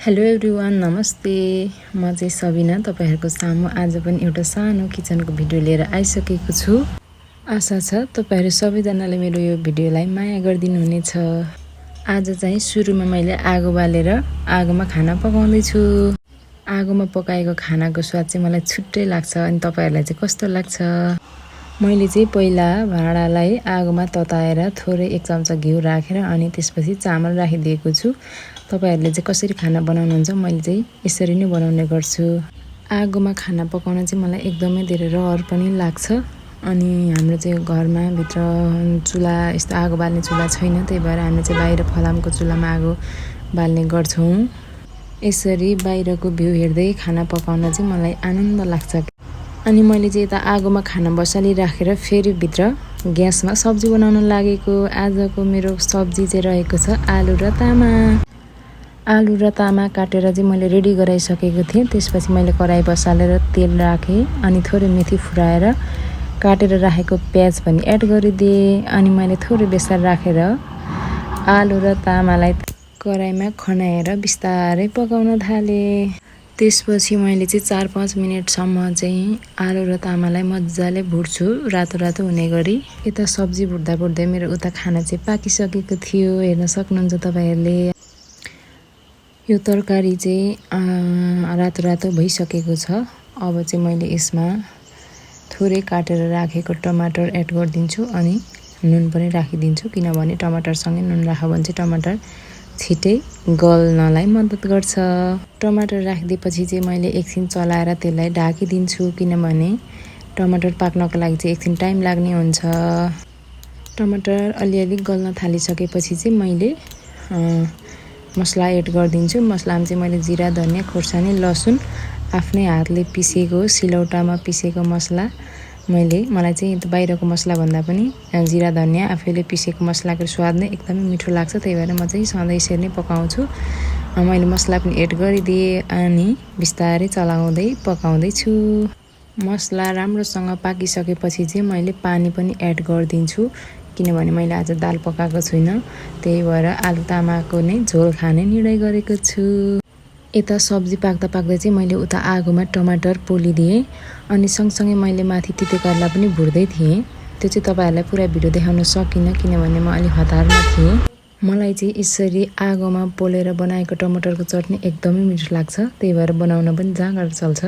Hello everyone, नमस्ते। म चाहिँ सबिना तपाईहरुको सामु आज पनि एउटा सानो किचनको भिडियो लिएर आइसकेको छु। आशा छ तपाईहरु सबैजनाले मेरो यो भिडियोलाई माया गरिदिनु हुनेछ। आज चाहिँ सुरुमा मैले आगो बालेर आगोमा खाना पकाउँदै छु। आगोमा पकाएको खानाको स्वाद चाहिँ मलाई छुट्टै लाग्छ। अनि तपाईहरुलाई चाहिँ कस्तो लाग्छ? मैले चाहिँ पहिला भाँडालाई आगोमा तताएर थोरै 1 चम्चा घिउ राखेर अनि त्यसपछि चामल राखिदिएको छु। तपाईहरुले चाहिँ कसरी खाना बनाउनुहुन्छ? मैले चाहिँ यसरी नै बनाउने गर्छु। आगोमा खाना पकाउन चाहिँ मलाई एकदमै धेरै रहर पनि लाग्छ। अनि हाम्रो चाहिँ घरमा भित्र चुला यस्तो आगो बाल्ने चुला छैन, त्यही भएर हामी चाहिँ बाहिर फलामको चुलामा आगो बाल्ने गर्छौं। यसरी बाहिरको भ्यू हेर्दै खाना पकाउन चाहिँ मलाई आनन्द लाग्छ। अनि मैले चाहिँ यता आगोमा खाना बसाली राखेर फेरि भित्र ग्यासमा सब्जी बनाउन लागेको। आजको मेरो सब्जी चाहिँ रहेको छ आलु र तामा। आलु र तामा काटेर चाहिँ मैले रेडी गराइसकेको थिएँ। त्यसपछि मैले कराई बसालेर तेल राखेँ अनि थोरै मेथी फुराएर काटेर राखेको प्याज पनि एड गरिदिएँ। अनि मैले थोरै बेसार राखेर आलु र तामालाई कराईमा खनाएर बिस्तारै पकाउन थालेँ। त्यसपछि मैले चाहिँ 4-5 मिनेटसम्म चाहिँ आलु र तामालाई मज्जाले भुट्छु, रातो रातो हुने गरी। यता सब्जी भुट्दा भुट्दै मेरो उता खाना चाहिँ पाकिसकेको थियो, हेर्न सक्नुहुन्छ तपाईहरुले। यो तरकारी चाहिँ रातो रातो भइसकेको छ। अब चाहिँ मैले यसमा थोरै काटेर राखेको टमाटर एड गरिदिन्छु अनि नुन पनि राखिदिन्छु, किनभने टमाटरसँगै नुन राख्यो भने चाहिँ टमाटर छिटै गल्नलाई मद्दत गर्छ। टमाटर राखिदिएपछि चाहिँ मैले एकछिन चलाएर त्यसलाई ढाकिदिन्छु, किनभने टमाटर पाक्नको लागि चाहिँ एकछिन टाइम लाग्ने हुन्छ। टमाटर अलिअलि गल्न थालिसकेपछि चाहिँ मैले मसला एड गरिदिन्छु। मसलामा चाहिँ मैले जिरा, धनिया, खोर्सानी, लसुन आफ्नै हातले पिसेको, सिलौटामा पिसेको मसला। मलाई चाहिँ बाहिरको मसला भन्दा पनि जिरा, धनिया आफैले पिसेको मसलाको स्वाद नै एकदमै मिठो लाग्छ, त्यही भएर म चाहिँ सधैँ यसरी नै पकाउँछु। मैले मसला पनि एड गरिदिएँ अनि बिस्तारै चलाउँदै पकाउँदै छु। मसला राम्रोसँग पाकिसकेपछि चाहिँ मैले पानी पनि एड गरिदिन्छु, किनभने मैले आज दाल पकाएको छुइनँ, त्यही भएर आलु तामाको नै झोल खाने निर्णय गरेको छु। यता सब्जी पाक्दा पाक्दै चाहिँ मैले उता आगोमा टमाटर पोलिदिएँ अनि सँगसँगै मैले माथि तितेकरेला पनि भुट्दै थिएँ। त्यो चाहिँ तपाईहरुलाई पुरा भिडियो देखाउन सकिनँ, किनभने म अलि हतारमा थिएँ। मलाई चाहिँ यसरी आगोमा पोलेर बनाएको टमाटरको चटनी एकदमै मिठो लाग्छ, त्यही भएर बनाउन पनि जाँगर चल्छ।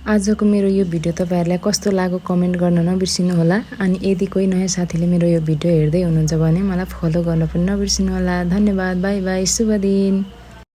आजको मेरो यो भिडियो तपाईहरुलाई कस्तो लाग्यो कमेन्ट गर्न नबिर्सिनु होला। अनि यदि कोही नयाँ साथीले मेरो यो भिडियो हेर्दै हुनुहुन्छ भने मलाई फलो गर्न पनि नबिर्सिनु होला। धन्यवाद, बाइ बाइ, शुभ दिन।